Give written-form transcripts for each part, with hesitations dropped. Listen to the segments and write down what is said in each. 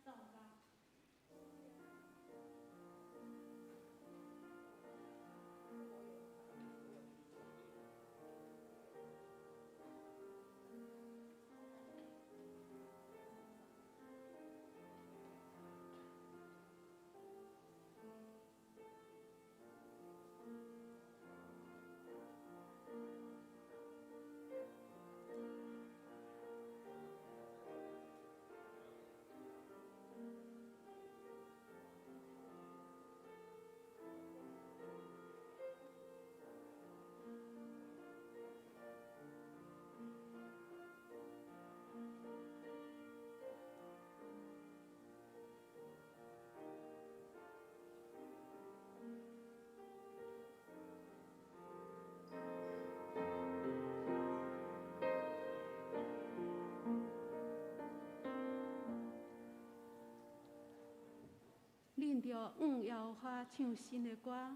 走吧。恁著向耶和华唱新的歌，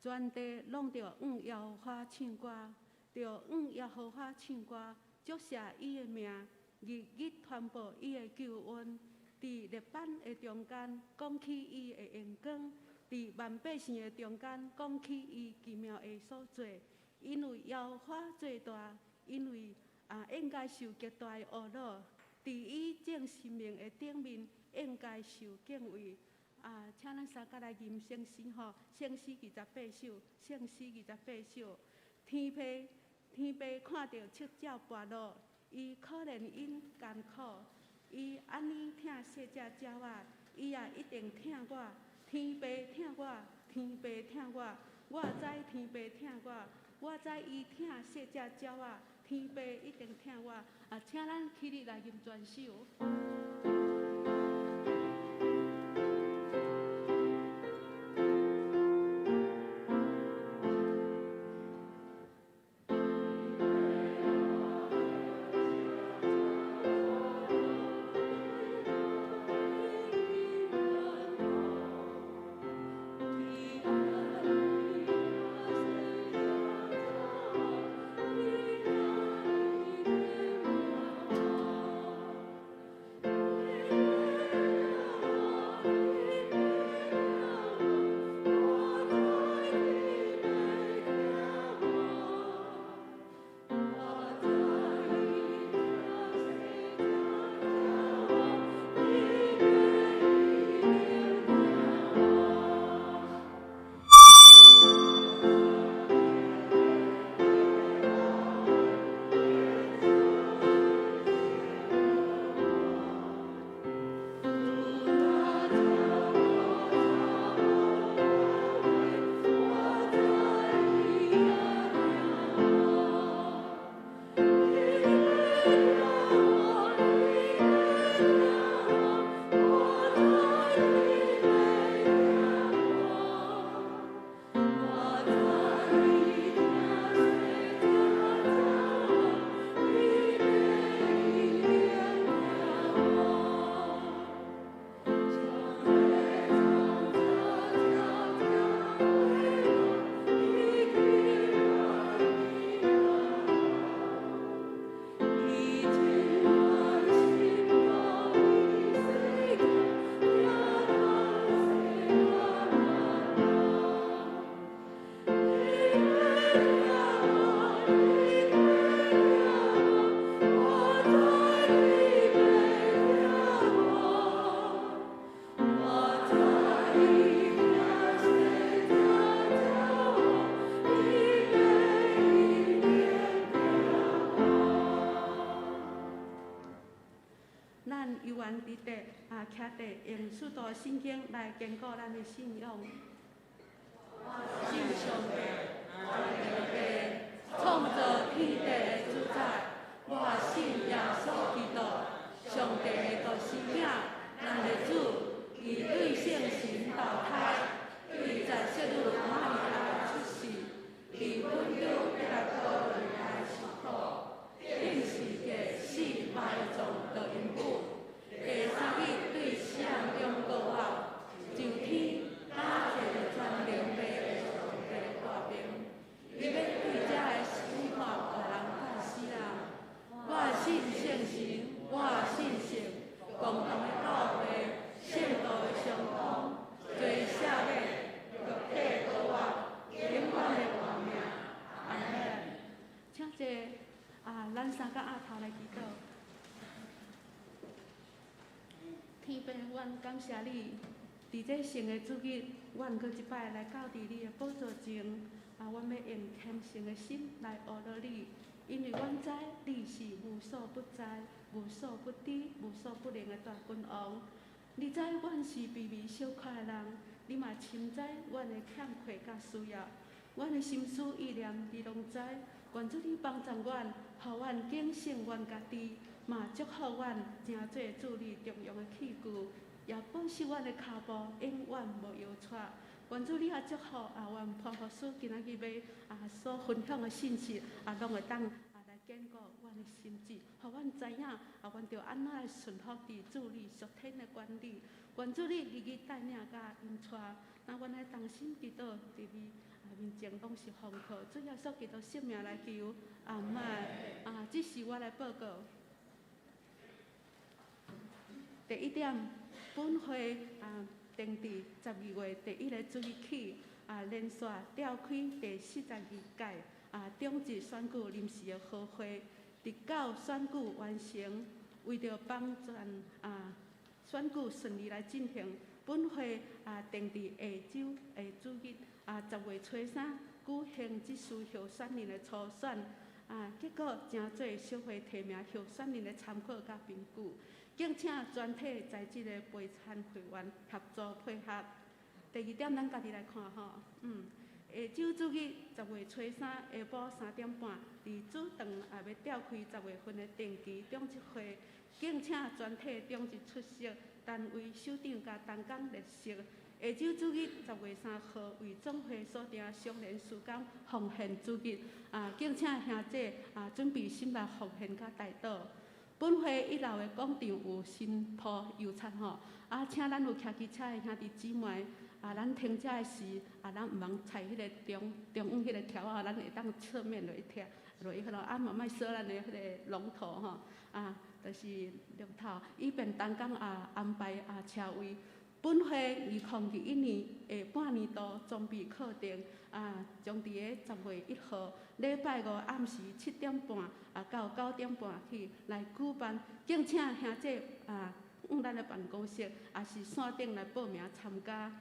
全地攏著向耶和华唱歌，著向耶和华唱歌，祝謝伊的名，日日傳報伊的救恩，佇列邦的中間講起伊的榮光，佇萬百姓的中間講起伊奇妙的所做。因為耶和華最大，因為啊應該受極大的呵咾，佇伊眾神明的頂面應該受敬畏。啊，請咱三甲來吟聖詩吼，聖詩二十八首，聖詩二十八首。天父，天父看著七鳥跋落，伊可憐𪜶艱苦，伊按呢疼惜這鳥仔，伊也一定疼我。天父疼我，天父疼我，我知天父疼我，我知伊疼惜這鳥仔，天父一定疼我。啊，請咱起立來吟全首。咱猶原佇地啊，徛佇用使徒信經來堅固咱的信仰。我信上帝，萬能的父，創造天地的主宰。我信耶穌基督，上帝的獨生囝，咱的主，伊對聖神投胎，對十聖女瑪利亞出世，佇本丟彼拉多內來受苦，釘十字架死埋葬落陰府，第三日對死人中復活，上天，加坐佇來祈禱。天父，阮感謝你，佇這聖的主日，阮閣一擺來到佇你的寶座前，啊，阮欲用虔誠的心來阿羅你，因為阮知你是無所不在、無所不知、無所不能的大君王。你知阮是卑微小可的人，你嘛深知阮的欠缺佮需要，阮的心思意念你攏知。願主你幫助阮，予阮警醒阮家己，嘛祝福阮成做主你重用的器具，也保守阮的跤步永遠無搖掣。願主你也祝福啊，阮潘牧師今仔日欲啊所分享的信息啊，攏會當啊來堅固阮的心志，予阮知影啊，阮著按怎來順服佇主你屬天的管理。願主你日日帶領佮引帶，那阮來同心祈禱佇你面前攏是奉靠主耶穌基督聖名來求，阿們。啊，這是我來報告。第一點，本會啊定佇12月第一个主日起啊，連續召開第42屆啊長執選舉臨時的合會，直到選舉完成，為著幫助啊選舉順利來進行，本會啊定佇下週的主日啊10月初三舉行執事候選人的初選，啊結果誠濟小會提名候選人的參考佮評估，敬請全體在職的陪參會員協助配合。第二點，咱家己來看吼，下週主日10月初三下晡3點半，佇主堂也欲召開10月份的定期長執會，敬請全體長執出席，單位首長佮同工列席。下週主日10月3號為總會所定相連時間奉獻主日，啊，敬請兄弟啊準備心來奉獻佮代禱。本會一樓的廣場有新鋪油漆吼，啊，請咱有騎機車的兄弟姊妹，啊，咱停車的時，啊，咱毋通踩彼个中中央彼个柱仔，咱會當側面落去拆落去彼囉，啊，嘛莫鎖咱的彼个龍頭吼，啊，就是龍頭，以便同工啊安排啊車位。本會2021年下半年度裝備課程啊，將佇个10月1號禮拜五暗時7點半啊到9點半起來舉辦，敬請兄弟啊往咱的辦公室，抑是線頂來報名參加。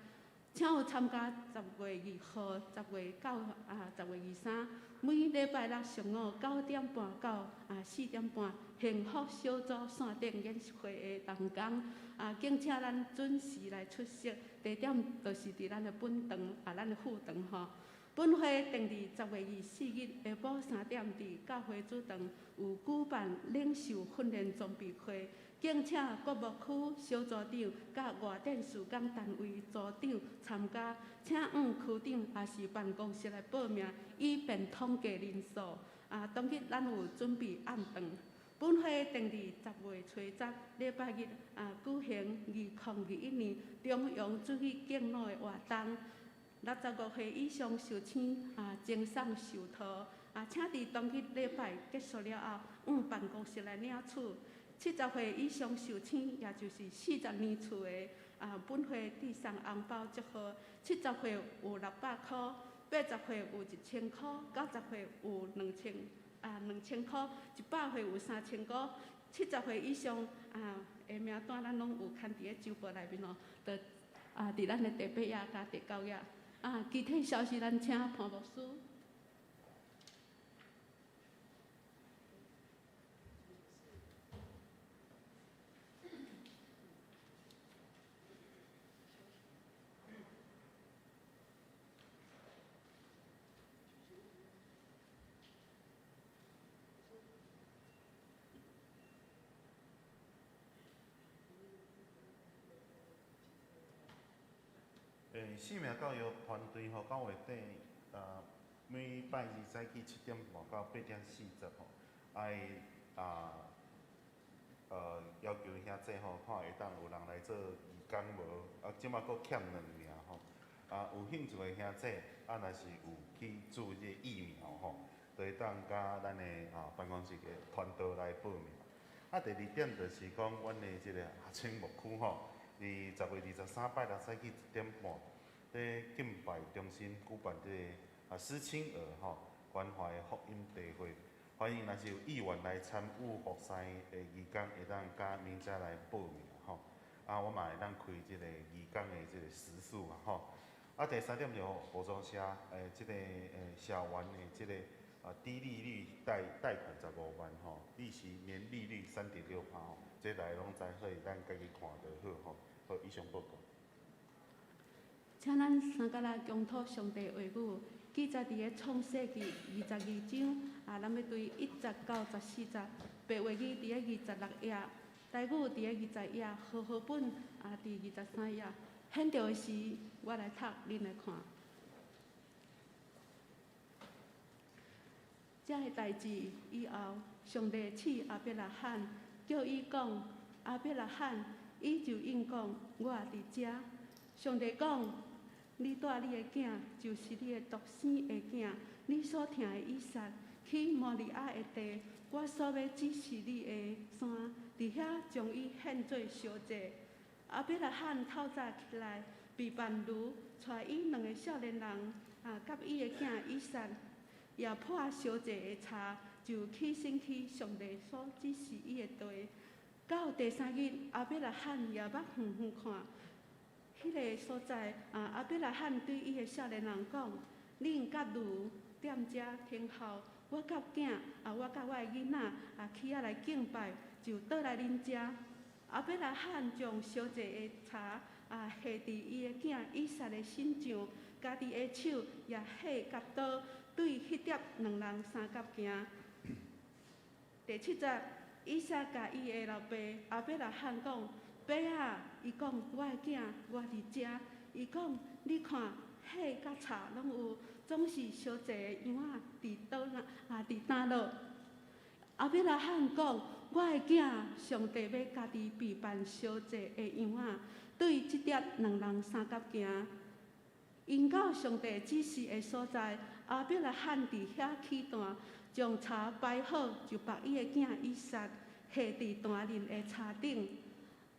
請有參加10月2號、10月9啊、10月23，每禮拜六上午9點半到啊4點半，幸福小組線頂研習會的同工啊，敬請咱準時來出席。地點就是佇咱的本堂啊，咱的副堂吼。本會定佇10月24日下晡3點，佇教會主堂有舉辦領袖訓練裝備會，敬請各牧區小組長佮外展事工單位組長參加，請往區長抑是辦公室來報名，以便統計人數。啊，當日咱有準備暗頓。本會定佇10月初十禮拜日啊舉行2021年中央主日敬老的活動。65歲以上壽星啊，贈送壽桃啊，請佇當日禮拜結束了後，往辦公室來領取。70歲以上壽星，也就是40年次的啊，本會致送紅包祝賀。70歲有600箍，80歲有1000箍，90歲有兩千啊2000箍，100歲有3000箍。70歲以上啊的名單，咱攏有刊佇咧週報內面哦，就啊佇咱的第八頁佮第九頁。啊，具體消息咱請潘牧師。生命教育團隊吼，九月底啊，每拜二早起7點半到8點40吼，愛啊，要求兄弟吼，看會當有人來做義工無？啊，這馬閣欠兩名吼，啊，有興趣的兄弟，啊，若是有去注這疫苗吼，就會當佮咱的啊辦公室的團隊來報名。啊，第二點就是講，阮的這個阿清牧區吼，佇10月23拜六早起1點半，佇敬拜中心舉辦這個啊施清兒吼關懷福音茶會，歡迎若是有意願來參與服侍的義工，會當佮明佳來報名吼。啊，我嘛會當開這個義工的這個時數啊吼。啊，第三點就合作社這個社員的這個低利率貸款15萬吼，利息年利率3.6%吼，這大家攏知，所以咱家己看就好吼。好，以上報告。請咱三個來共討上帝話語，記載佇个創世記22章，啊，咱欲對1節到14節，白話字佇个26頁，台語佇个20頁，和合本啊佇23頁。現著的時，我來讀，恁來看。這个代誌以後，上帝試亞伯拉罕，叫伊講：亞伯拉罕，伊就應講：我佇遮。上帝講：你帶你的囝，就是你的獨生的囝，你所疼的以撒，去摩利亞的地，我所欲指示你的山，佇遐將伊獻做燒祭。亞伯拉罕透早起來，備辦驢，帶伊兩个少年人，啊，佮伊的囝以撒，也抱燒祭的柴，就起身去上帝所指示伊的地。到第三日，亞伯拉罕舉目遠遠看，彼个所在，啊，亞伯拉罕對伊的少年人講：恁佮驢踮遮等候，我佮囝，啊，我佮我的囡仔，啊，去遐來敬拜，就倒來恁遮。亞伯拉罕將燒祭的柴，啊，繫佇伊的囝以撒的身上，家己的手也繫夾刀，對彼碟兩人相佮行。第七節，以撒共伊的老爸亞伯拉罕講：爸啊！伊講：我的囝，我佇遮。伊講：你看，火佮柴攏有，總是燒祭的羊仔佇佗啊？佇佗落？亞伯拉罕講：我的囝，上帝欲家己備辦燒祭的羊仔，對這碟兩人相佮行。𪜶到上帝指示的所在，亞伯拉罕佇遐起壇，將柴排好，就縛伊的囝以撒繫佇壇面的柴頂。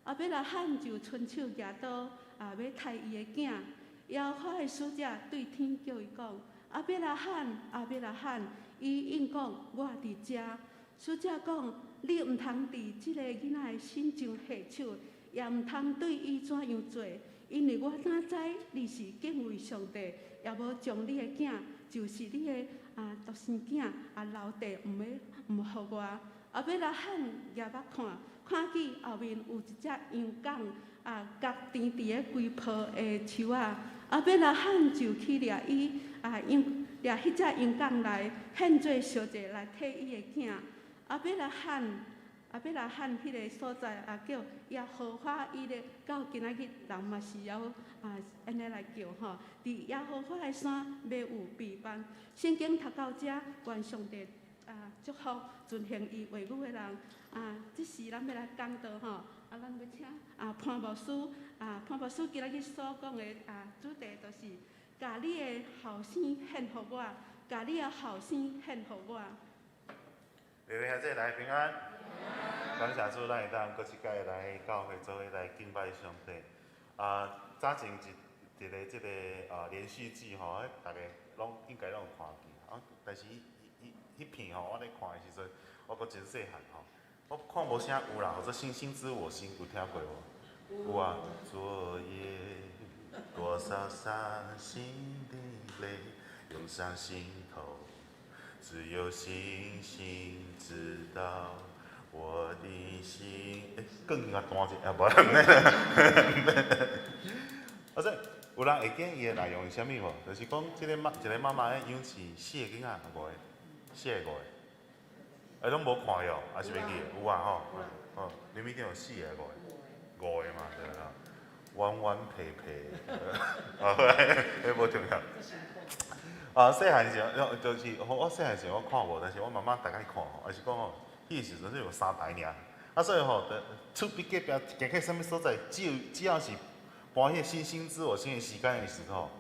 亞伯拉罕就伸手舉刀，啊，欲刣伊的囝。耶和華的使者對天叫伊講：亞伯拉罕，亞伯拉罕，伊應講：我佇遮。使者講：你毋通佇這个囡仔的身上下手，也毋通對伊怎樣做，因為我哪知你是敬畏上帝，也無將你的囝，就是你的啊獨生囝啊留地，毋欲毋予我。亞伯拉罕舉目看，看見後面有一隻羊犅啊，角纏佇个歸抱的樹仔。亞伯拉罕就去掠伊啊，羊掠彼隻羊犅來獻做燒祭來替伊的囝。亞伯拉罕，亞伯拉罕彼个所在啊叫耶和華以勒，到今仔日人嘛是猶啊按呢來叫吼。佇耶和華的山欲有備辦。聖經讀到遮，願上帝啊祝福遵行伊話語的人。啊，這時咱欲來講道吼，啊，咱欲請啊潘牧師啊潘牧師今仔日所講的啊主題就是，共你的後生獻予我，共你的後生獻予我。各位兄弟來平安，感謝主，咱會當閣一擺來教會做伙來敬拜上帝。啊，早前一一个這个啊連續劇吼，大家攏應該攏有看見啊。但是彼彼片吼，我咧看的時陣，我閣真細漢吼，我看無啥有啦，叫做《星星知我心》，有聽過無？有啊。昨夜多少傷心的淚湧上心頭。只有星星知道我的心。欸，更應該彈者，啊，無，啊，所以有人會記伊的內容是啥物無？就是講，這个媽，一个媽媽咧養飼四個囡仔，五个，四个五个，欸，攏無看喲，還是袂記？有啊吼，哦，林美有四個五个，五個嘛對啦，彎彎撇撇，啊，彼無重要。啊，細漢時，就是我細漢時我看無，但是我媽媽逐擺看吼，也是講吼，彼個時陣只有三台爾，啊，所以吼，厝邊隔壁行去啥物所在，只要是播彼個星星知我心的時間的時候，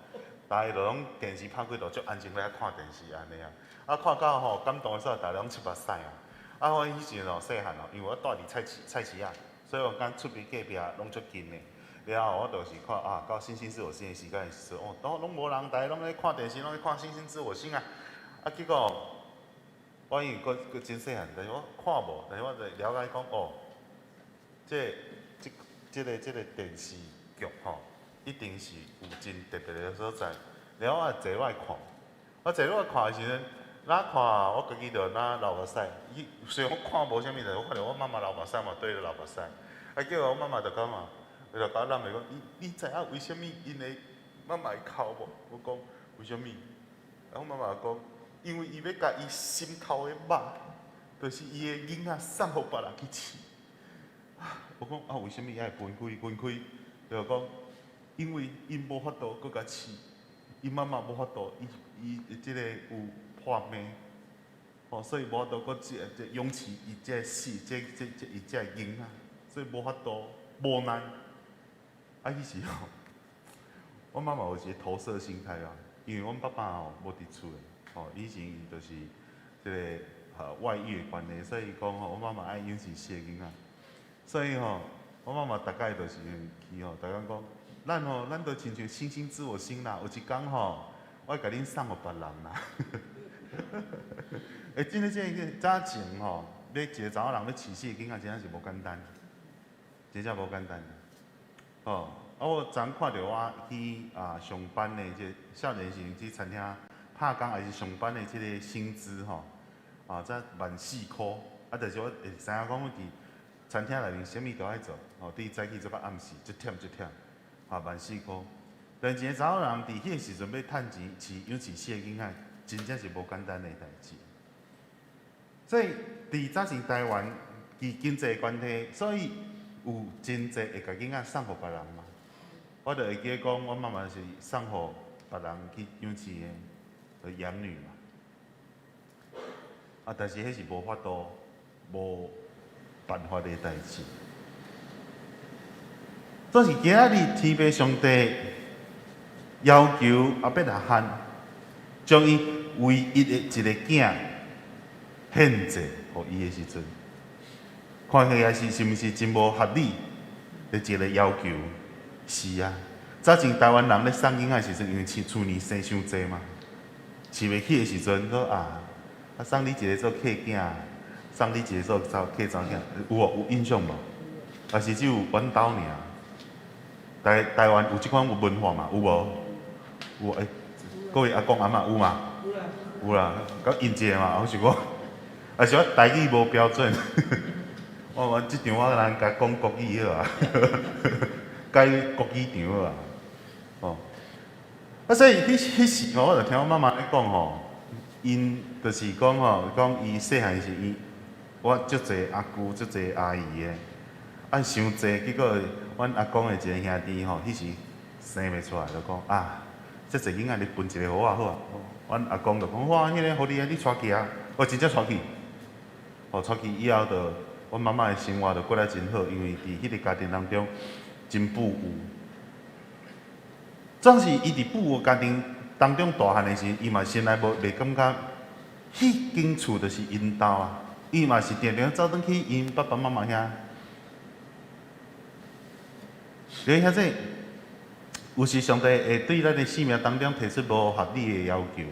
大家就攏電視拍開就足安靜咧看電視按呢啊，啊看到吼感動的時候，大家攏出目屎啊。啊，我彼時陣吼細漢吼，因為我蹛佇菜市仔，所以我感覺厝邊隔壁攏足近的。了後我就是看啊，到星星知我心的時間的時陣，哦，攏無人，大家攏咧看電視，攏咧看星星知我心啊。啊，結果我因為閣閣真細漢，但是我看無，但是我就了解講哦，這這這个這个電視劇吼，一定是有真特別的所在。然後我坐落來看，我坐落來看的時陣，哪看我家己就哪流目屎。伊雖然我看無啥物，但是我看著我媽媽流目屎嘛，對咧流目屎。啊，結果我媽媽就講嘛，伊就共我攬下講，你你知影為啥物𪜶的媽媽會哭無？我講為啥物？然後媽媽講，因為伊欲共伊心頭的肉，就是伊的囡仔送予別人去飼。我講啊，為啥物愛分開分開？就講，因為𪜶無法度閣共飼，𪜶媽媽無法度，伊伊這个有破病，吼，所以無法度閣這這養飼伊這死這這這伊這囡仔，所以無法度無奈。啊，彼時吼，我媽媽有一個投射心態啊，因為阮爸爸吼無佇厝的，吼，以前伊就是這个外遇的關係，所以講吼，阮媽媽愛養飼四個囡仔，所以吼，我媽媽逐擺就是去吼，逐工講，咱吼，咱都親像星星知我心啦，有一工吼，我會共恁送予別人啦。欸，真的真的，早前吼，欲一个查某人欲飼四个囡仔，真正是無簡單，真正無簡單。吼，啊，我昨昏看著我去啊上班的這少年時去餐廳拍工，還是上班的這个薪資吼，啊，才14,000箍。啊，但是我會知影講，我佇餐廳內面啥物都愛做，吼，對早起做到暗時，足忝足忝，啊，14,000箍。但一个查某人佇彼个時陣欲趁錢飼養飼四個囡仔，真正是無簡單的代誌。所以佇早前台灣，伊經濟關係，所以有真濟會共囡仔送予別人嘛。我就會記得講，阮媽媽是送予別人去養飼的，就養女嘛。啊，但是彼是無法度、無辦法的代誌。總是今仔日天父上帝要求亞伯拉罕將伊唯一的一个囝獻祭予伊的時陣，看起來是是毋是真無合理的一个要求？是啊，早前台灣人咧送囡仔時陣，因為飼厝裡生傷濟嘛，飼袂起的時陣，說啊，啊送你一个做契囝，送你一个做查契查某囝，有無？有印象無？還是只有阮兜爾？台台灣有這款文化嘛？有無？有欸，各位阿公阿嬤有嘛？有啦，佮應一下嘛，我想講，還是我台語無標準，我我這場我來共講國語好啊，改國語場好啊，哦，啊所以彼彼時吼，我就聽我媽媽咧講吼，𪜶就是講吼，講伊細漢時伊，我足濟阿姑足濟阿姨的，啊傷濟，結果阮阿公的一个兄弟吼，彼時生袂出來，就講啊，這濟囡仔你分一個予我好啊。阮阿公就講，哇，彼个予你啊，你帶去啊，我真正帶去，哦，帶去以後就，阮媽媽的生活就過得真好，因為佇彼个家庭當中真富有。總是伊佇富有家庭當中大漢的時，伊嘛先來無袂感覺，彼間厝就是𪜶兜啊，伊嘛是定定走轉去𪜶爸爸媽媽遐。你遐這有時上帝會對咱的生命當中提出無合理的要求，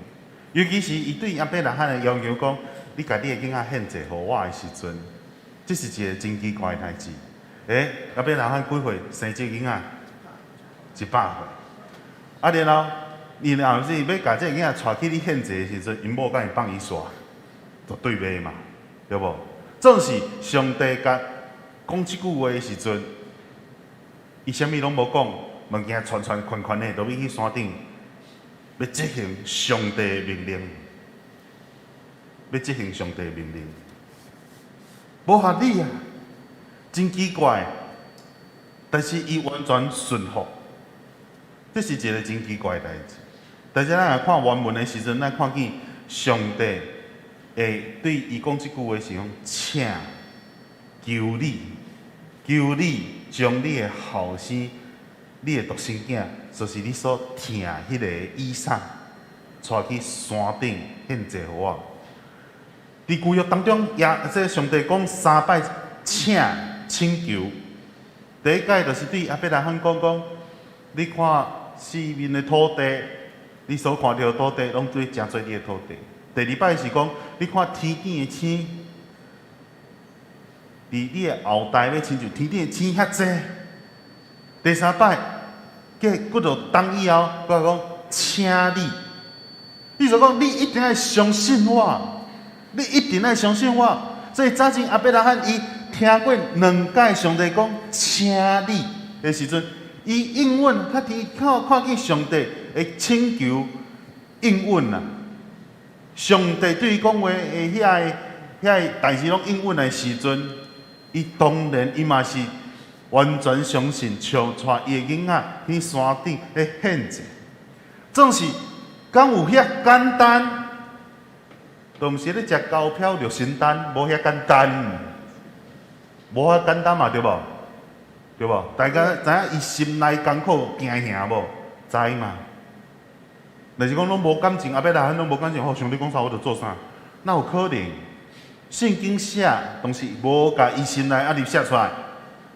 尤其是伊對亞伯拉罕的要求講：你共你的囡仔獻祭予我的時陣，這是一个真奇怪的代誌。欸，亞伯拉罕幾歲生這个囡仔？100歲。啊，然後伊若是欲共這个囡仔帶去你獻祭的時陣，𪜶某敢會放伊煞？絕對袂嘛，對無？總是上帝共講這句話的時陣，伊啥物攏無講，物件傳傳寬寬的，就欲去山頂，欲執行上帝的命令，欲執行上帝的命令，無合理啊，真奇怪。但是伊完全順服，這是一个真奇怪的代誌。但是咱若看原文的時陣，咱看見上帝會對伊講這句話是講，請求你，求你將你的後生，你的獨生囝，就是你所疼彼个以撒，帶去山頂獻祭予我。佇舊約當中，耶這上帝講三擺請請求。第一擺就是對亞伯拉罕講講，你看四面的土地，你所看著的土地，攏對成做你的土地。第二擺是講，你看天頂的星，佇你的後代欲親像天頂的星遐濟。第三擺，過幾落冬以後，閣講請你，意思講你一定愛相信我，你一定愛相信我。所以早前亞伯拉罕伊聽過兩擺上帝講請你的時陣，伊應允，較天看看見上帝的請求應允啊。上帝對伊講話的遐個代誌攏應允的時陣，伊當然伊嘛是完全相信，像帶伊的囡仔去山頂咧獻祭，總是敢有遐簡單？都毋是咧食高票掠神丹，無遐簡單，無遐簡單嘛，對無？對無？大家知影伊心內艱苦驚嚇無？知嘛？若是講攏無感情，亞伯拉罕攏無感情，好，上帝講啥我就做啥，哪有可能？聖經寫，當時無共伊心內壓力寫出來，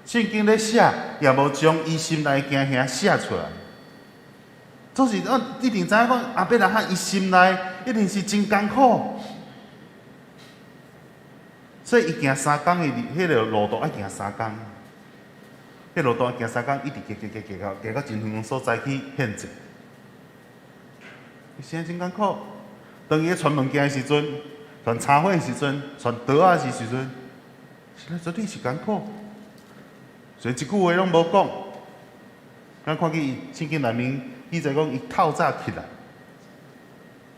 聖經咧寫，也無將伊心內驚嚇寫出來。總是咱一定知影講，亞伯拉罕伊心內一定是真艱苦，所以伊行三工的彼個路途愛行三工，彼路途愛行三工，一直行行行行到行到真遠所在去獻祭。伊真真艱苦。當伊咧傳物件的時陣，傳柴火的時陣，傳刀仔的時陣，實在絕對是艱苦。所以一句話攏無講。咱看見伊聖經內面記載講，伊透早起來，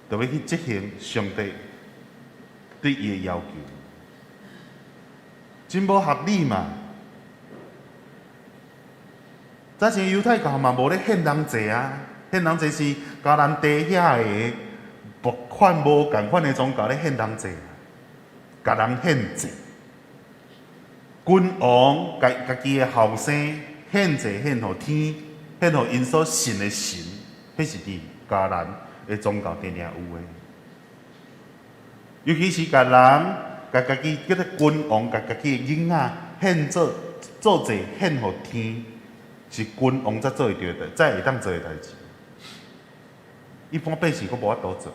就欲去執行上帝對伊的要求，真無合理嘛！早前猶太教嘛無咧獻人祭啊，獻人祭是迦南地遐的無款無仝款的宗教咧獻人祭，共人獻祭。君王共家己的後生獻祭獻予天，獻予𪜶所信的神，彼是佇迦南的宗教定定有的。尤其是共人共家己叫做君王，共家己的囡仔獻做做祭獻予天，是君王才做會著的，才會當做的代誌。一般百姓閣無法度做。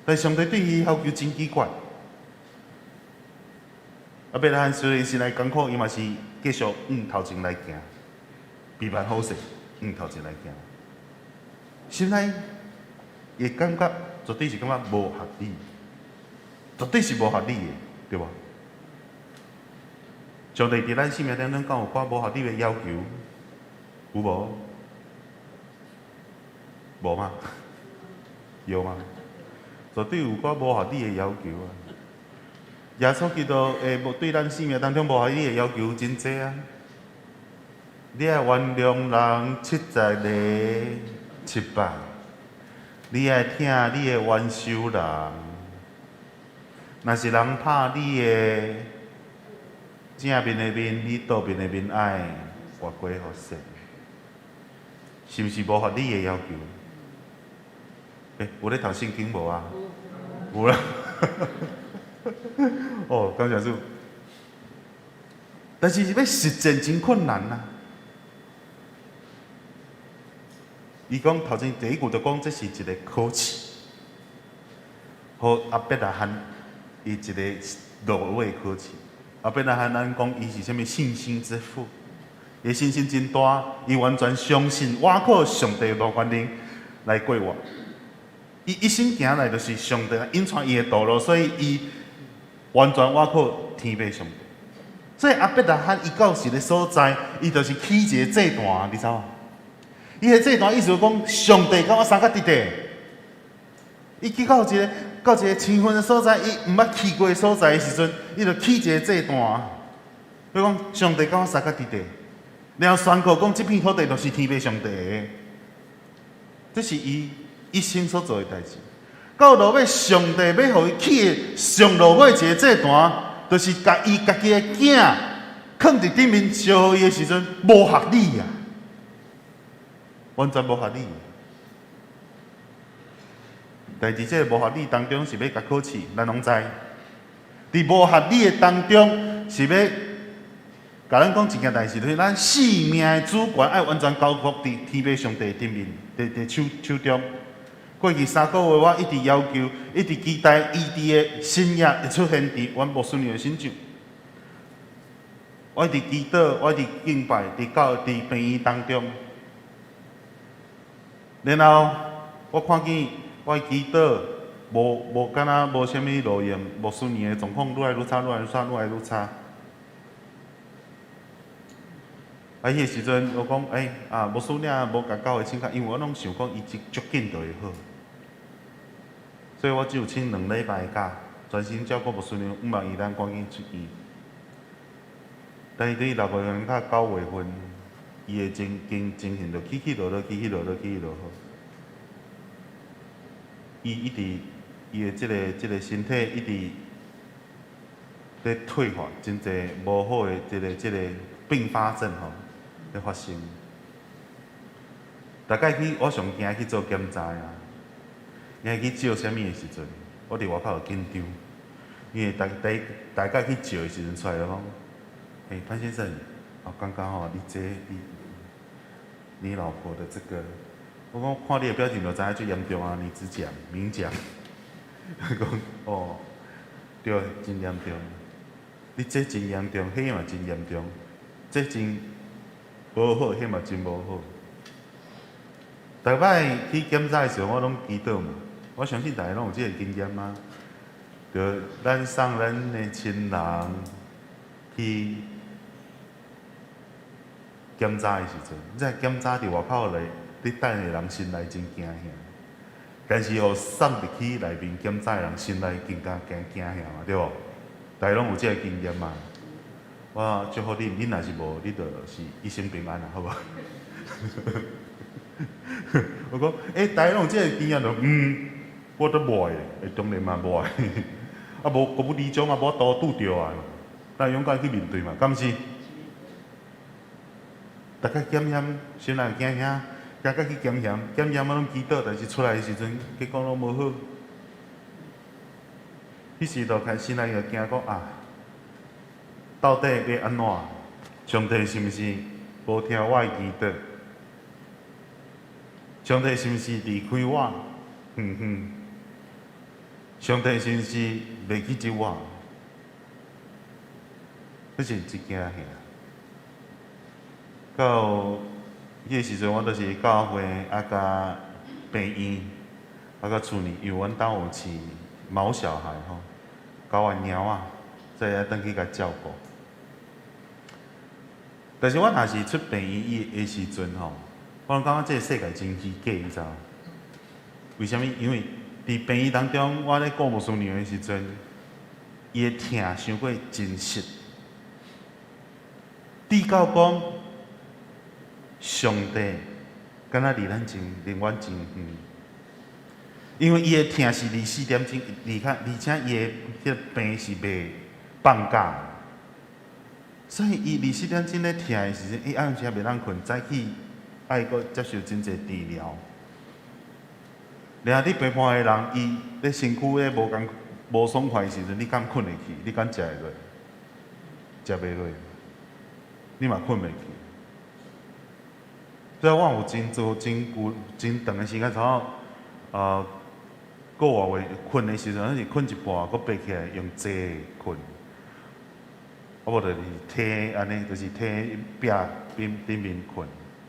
但上帝對伊要求真奇怪。亞伯拉罕雖然心內艱苦，伊嘛是繼續向頭前來行，彼辦好勢，向頭前來行。心內會感覺絕對是感覺無合理，絕對是無合理的，對無？上帝佇咱生命當中，敢有寡無合理的要求？有無？無嗎？有嗎？絕對有寡無合理的要求啊！耶穌基督會無對咱生命當中無合理的要求真濟啊！你愛原諒人七十个七擺，你愛疼你的冤仇人，若是人拍你的正面的面，你倒面的面愛換過予勢，是毋是無合理的要求？欸，有咧讀聖經無啊？有啦。哦，感謝主。但是欲實踐真困難啊！伊講頭前第一句就講，這是一個考試，予亞伯拉罕伊一個落尾考試。亞伯拉罕咱講伊是啥物信心之父，伊信心真大，伊完全相信倚靠上帝的大權能來過活。伊一生行來就是上帝引帶伊的道路，所以伊完全倚靠天父上帝。所以亞伯拉罕伊到一個所在，伊就是起一個祭壇，你知無？伊個祭壇意思講，上帝佮我相佮佇佇。伊去到一個青雲的所在，伊毋捌去過的所在的時陣，伊就起一個祭壇。伊講上帝佮我相佮佇佇，然後宣告講，這片土地就是天父上帝的。這是伊一生所做的代誌。到落尾，上帝欲予伊起的上落尾一個祭壇，就是共伊家己的囝囥佇頂面燒予伊的時陣，無合理啊！完全無合理。但佇這個無合理當中，是欲共考試，咱攏知。佇無合理的當中，是欲共咱講一件代誌，就是咱生命的主權愛完全交託佇天父上帝頂面，佇手手中。過去3個月，我一直要求，一直期待醫治的神跡會出現佇阮牧師娘的身上。我一直祈禱，我一直敬拜，佇病院當中。然後我看見我的祈禱無敢若無啥物路用，牧師娘的狀況愈來愈差，愈來愈差，愈來愈差。啊，彼個時陣我講，欸，啊，牧師娘無共教會請假，因為我攏想講伊足緊就會好，所以我只有請2禮拜假，專心照顧牧師娘，向望伊咱趕緊出院。但是對6月份到9月份，伊的情形就起起落落，起起落落，起起落落。伊一直，伊的這個身體一直咧退化，真濟無好的這個併發症吼咧發生。大概去，我上驚去做檢查啊，驚去照啥物的時陣，我佇外口就緊張，因為大概去照的時陣出來就講，欸，潘先生，哦，剛剛吼，你這你老婆的這個，我講看你的表情就知影足嚴重啊，你直講明講，伊講哦，對，真嚴重，你這真嚴重，彼嘛真嚴重，這真無好，彼嘛真無好。逐擺去檢查的時候，我攏祈禱嘛。我相信大家攏有這個經驗啊。就咱送咱的親人去檢查的時陣，你知檢查佇外口咧，咧等的人心內真驚嚇。但是予送入去內面檢查的人心內更加驚驚嚇嘛，對無？大家攏有這個經驗嘛？我祝福恁，恁若是無，你就是一生平安啊，好無？我講，欸，大家攏有這個經驗就，我都無愛，欸，當然嘛無愛，啊無國母離場啊，無法度拄著啊，咱勇敢去面對嘛，敢毋是？大家檢驗，心內驚嚇，驚甲去檢驗，檢驗我攏祈禱，但是出來的時陣，結果攏無好。彼時就開始內就驚講啊，到底欲按怎？上帝是毋是無聽我的祈禱？上帝是毋是離開我？遠遠。上帝是毋是袂記得我？彼是真驚嚇。到彼個時陣，我就是教會啊，佮病院啊，佮厝裡，因為阮兜有飼毛小孩吼，狗仔貓仔，所以愛轉去共照顧。但是我若是出病院的時陣吼，我攏感覺這個世界真虛假，你知無？為啥物？因為佇病院當中，我咧顧牧師娘的時陣，伊的疼傷過真實，直到講上帝敢若離咱真離阮真遠，因為伊的疼是24點鐘，而且伊的彼個病是袂放假，所以伊24點鐘咧疼的時陣，伊暗時也袂當睏，早起愛閣接受真濟治療。然後你陪伴的人，伊咧身軀咧無仝無爽快的時陣，你敢睏會去？你敢食會落？食袂落，你嘛睏袂去。所以我有真做真久真長的時間，差不多個外月睏的時陣，攏是睏一半，閣爬起來用坐睏。啊無就是䖙按呢，就是䖙壁頂頂面睏，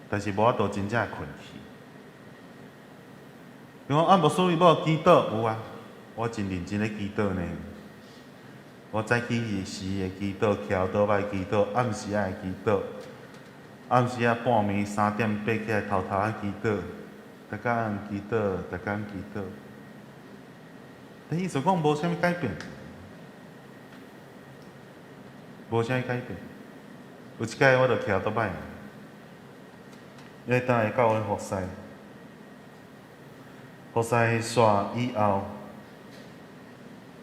但是無法度真正睏去。伊講啊，牧師你無祈禱？有啊，我真認真咧祈禱呢。我早起時會祈禱，騎倒擺祈禱，暗時仔會祈禱，暗時仔半暝3點爬起來偷偷仔祈禱，逐工祈禱，逐工祈禱。但意思講無啥物改變，無啥物改變。有一擺我就騎倒擺，咧轉來教會服侍。服侍煞以後，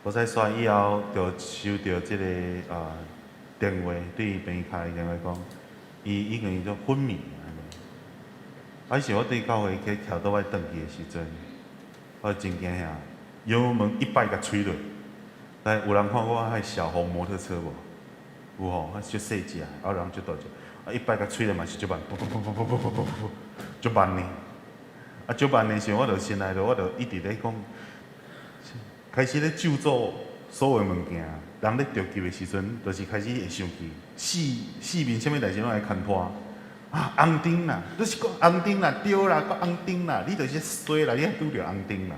服侍煞以後，就收著這个啊電話，對病院敲的電話講，伊已經做昏迷按呢。啊，彼時我對教會去徛倒擺轉去的時陣，我真驚嚇，油門一擺共吹落。來，有人看過彼小紅摩托車無？有吼，啊，足細隻，啊人足大隻，啊一擺共吹落嘛是足慢，噗噗噗噗噗噗噗噗，足慢呢。啊，足慢的時候，我就心內頭，我就一直咧講，開始咧咒詛所有物件。人咧著急的時陣，就是開始會生氣，四四面啥物代誌攏來牽拖。啊，紅燈啦，你是講紅燈啦，對啦，閣紅燈啦，你就是衰啦，你還拄著紅燈啦。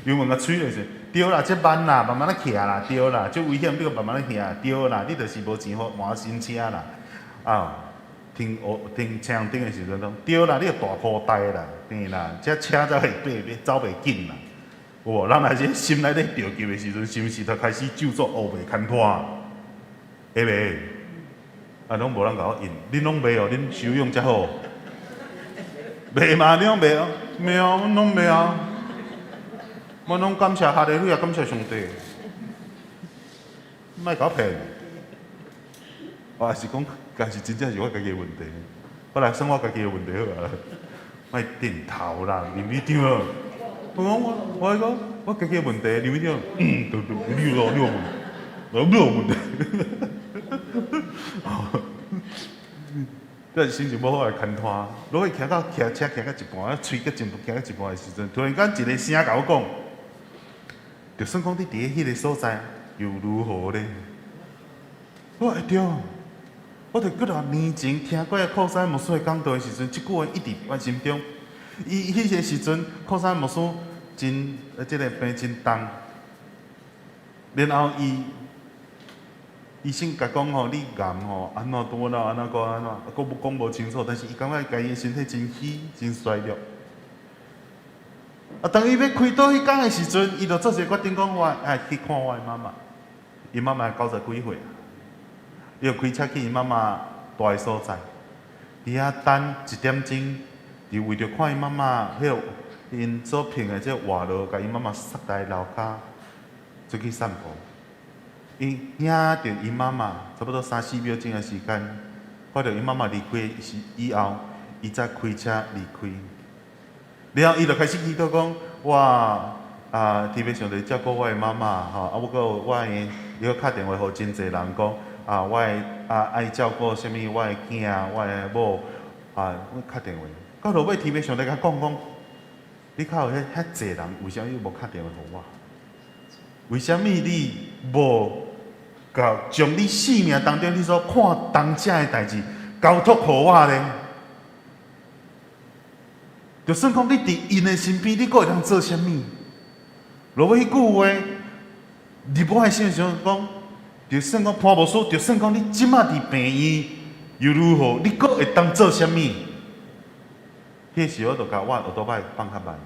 油門共催落去，對啦，這慢啦，慢慢仔騎啦，對啦，足危險，你閣慢慢仔騎，對啦，你就是無錢換新車啦。啊，停哦停青紅燈的時陣講，對啦，你個大箍呆啦，對啦，這車才會爬走袂緊啦。有無？人若是心內咧著急的時陣，是毋是就開始咒詛烏白牽拖？會袂？啊，攏無人共我應，恁攏袂哦，恁修養遮好。袂嘛？你攏袂哦？袂啊，阮攏袂啊。我攏感謝哈利路亞，感謝上帝。莫共我騙。我也是講，但是真正是我家己的問題。我來算我家己的問題好啊。莫點頭啦，林會長。我講我我講我家己的問題，林會長。嗯，對對，你有你有問，我沒有問題。這是心情無好來牽拖，落尾騎到騎車騎到一半，催到真騎到一半的時陣，突然間一個聲共我講，就算講你佇彼個所在，又如何呢？我會對，我佇幾若年前聽過擴山牧師的講道的時陣，這句話一直佇我心中。伊彼個時陣，擴山牧師真，這個病真重，然後伊。醫生共講吼，你癌吼，按怎拄啦，按怎閣按怎，閣無講無清楚，但是伊感覺家己的身體真虛，真衰弱。啊，當伊欲開刀彼工的時陣，伊就做一個決定，講我愛去看我的媽媽。伊媽媽九十幾歲，伊就開車去伊媽媽蹛的所在，佇遐等一點鐘，就為著看伊媽媽，彼個𪜶所聘的這个活路，共伊媽媽捒來樓跤出去散步。伊聽著伊媽媽差不多三四秒鐘的時間，看著伊媽媽離開時以後，伊才開車離開。然後伊就開始祈禱講：我啊，天父上帝照顧我的媽媽吼，啊，我閣有我的，伊閣敲電話予真濟人講啊，我的啊愛照顧啥物，我的囝，我的某啊，我敲電話。到落尾天父上帝共講講，你敲予遐濟人，為啥物你無敲電話予我？為啥物你無？共將你性命當中你所看重這的代誌交託予我咧？就算講你佇𪜶的身邊，你閣會當做啥物？落尾彼句話入我的心時陣講，就算講潘牧師，就算講你這馬佇病院又如何？你閣會當做啥物？彼時我就共我的歐多擺放較慢，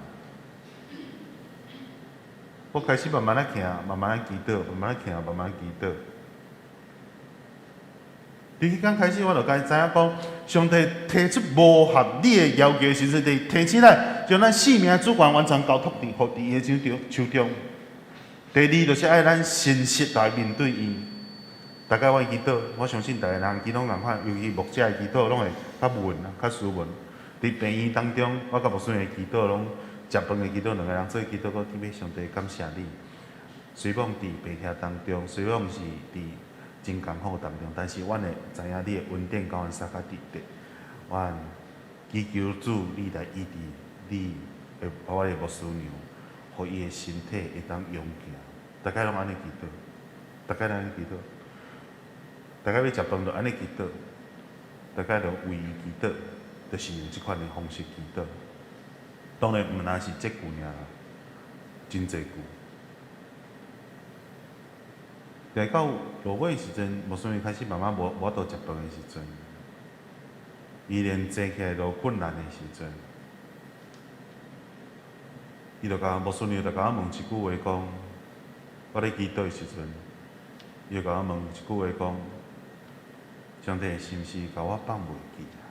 我開始慢慢仔行，慢慢仔祈禱，慢慢仔行，慢慢仔祈禱。佇彼工開始，我就該知影講，上帝提出無合理的要求的時陣，就提起來將咱性命主權完全交託佇予佇伊的手中手中。第二，就是愛咱誠實來面對伊。大概我祈禱，我相信逐個人祈禱仝款，尤其牧者的祈禱，攏會較文啊，較斯文。佇病院當中，我佮牧師的祈禱，攏食飯的祈禱，兩個人做祈禱，講天父上帝感謝你。雖罔佇病痛當中，雖罔是佇真艱苦當中，但是阮會知影你的恩典共阮相佮佇咧。阮祈求主，你來醫治你的我的牧師娘，予伊的身體會當勇健。大概攏按呢祈禱，大概按呢祈禱，大概欲食飯就按呢祈禱，大概就為伊祈禱，就是用這款的方式祈禱。當然毋但是這句爾，真濟句。來到落尾時陣，牧師娘開始慢慢無無法度食飯的時陣，伊連坐起來都困難的時陣，伊就共牧師娘就共我問一句話講，我咧祈禱的時陣，伊就共我問一句話講，上帝是毋是共我放袂記啊？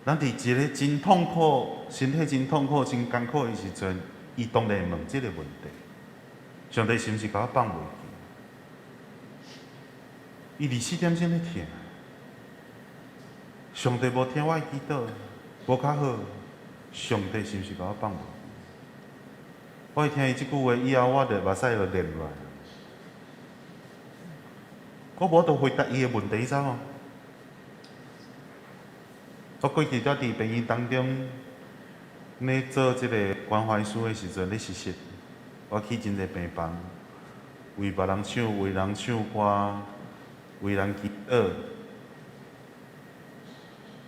咱佇一個真痛苦、身體真痛苦、真艱苦的時陣，伊當然會問這個問題。上帝是毋是共我放袂記？伊24點鐘咧疼，上帝無聽我的祈禱，無較好。上帝是毋是共我放袂記？我一聽伊這句話以後，我就目屎就流落來。我無法度回答伊的問題，你知無？我過去蹛佇病院當中，咧做這個關懷師的時陣，咧實習，我去真濟病房，為別人唱，為人唱歌，為人祈禱，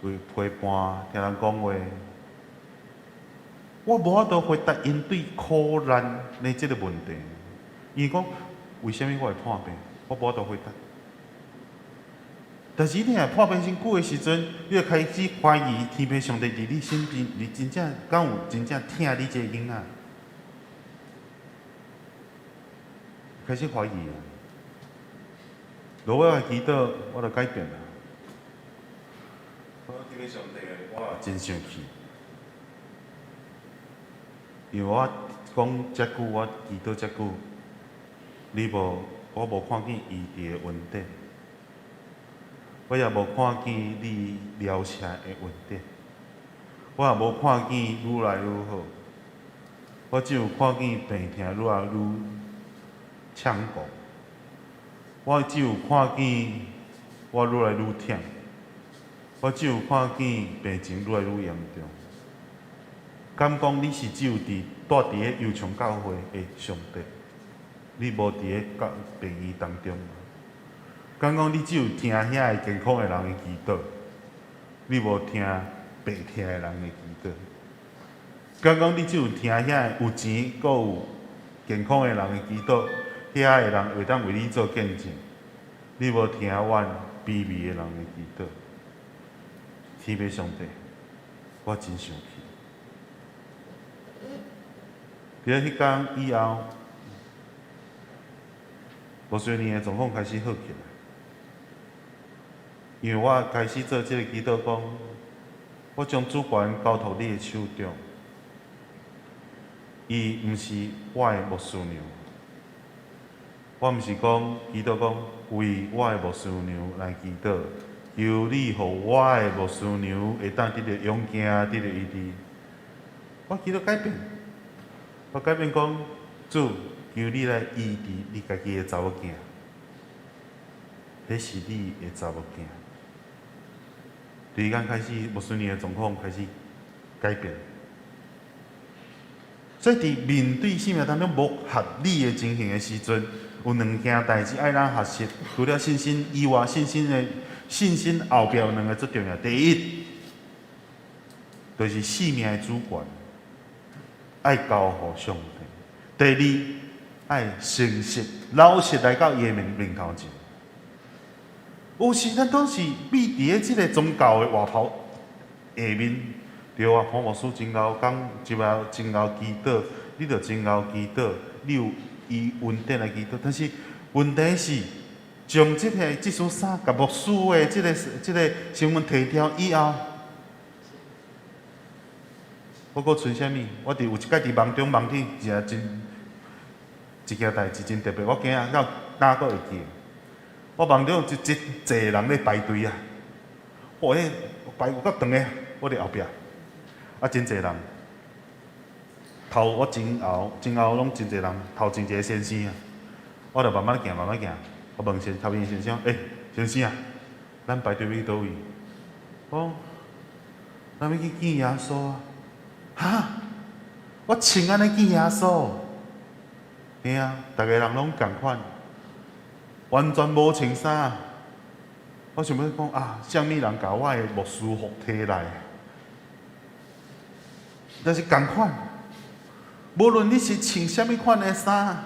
為陪伴，聽人講話。我無法度回答𪜶對苦難的這個問題。伊講為啥物我會破病？我無法度回答。但是你若破病真久的時陣，你就開始懷疑天父上帝佇你身邊，你真正敢有真正疼你這個囡仔？開始懷疑啊！落尾我祈禱，我就改變啦。我天父上帝，我真生氣，因為我講遮久，我祈禱遮久，你無，我無看見醫治的恩典，我也無看見你療傷的恩典，我也無看見愈來愈好，我只有看見病痛愈來愈猖狂，我只有看見我愈來愈忝，我只有看見病情愈來愈嚴重。敢講你是只有佇蹛佇咧猶松教會的上帝，你無佇咧教病院當中。敢講你只有聽遐個健康的人的祈禱，你無聽病痛的人的祈禱。敢講你只有聽遐個有錢閣有健康的人的祈禱，遐個人會當為你做見證，你無聽阮卑微的人的祈禱。天父上帝，我真生氣。佇咧彼工以後，牧師娘的狀況開始好起來，因為我開始做這個祈禱，講我將主權交託你的手中，伊毋是我的牧師娘，我毋是講祈禱講為我的牧師娘來祈禱，求你予我的牧師娘會當得著勇健，得著醫治。我祈禱改變。我改變講，主，求你來醫治你家己的查某囝，彼是你的查某囝。第二工開始，牧師娘的狀況開始改變。所以，佇面對生命當中無合理的情形的時陣，有兩件代誌愛咱學習。除了信心以外，信心的信心後壁有兩個最重要。第一，就是生命的主權。愛交予上帝。第二，愛誠實、老實來到伊的面面頭前。有時咱總是秘佇咧這個宗教的外袍下面，對啊，潘牧師真𠢕講，一擺真𠢕祈禱，你著真𠢕祈禱，你有伊恩典來祈禱。但是問題是，將這個這束衫共牧師的這個這個身份提掉以後。我閣揣啥物？我佇有一擺佇夢中夢見一個真一件代誌真特別，我今仔到今閣會記。我夢中一真濟人咧排隊啊！哇，彼排有夠長的，我佇後壁，啊真濟人。頭我前後前後攏真濟人，頭前一個先生啊，我就慢慢行慢慢行，我問先頭邊先生，欸，先生啊，咱排隊欲去佗位？講，咱欲去見耶穌啊！哈！我穿按呢見耶穌，嘿啊，逐个人攏仝款，完全無穿衫。我想欲講啊，啥物人共我的牧師服提來？但是仝款，無論你是穿啥物款的衫，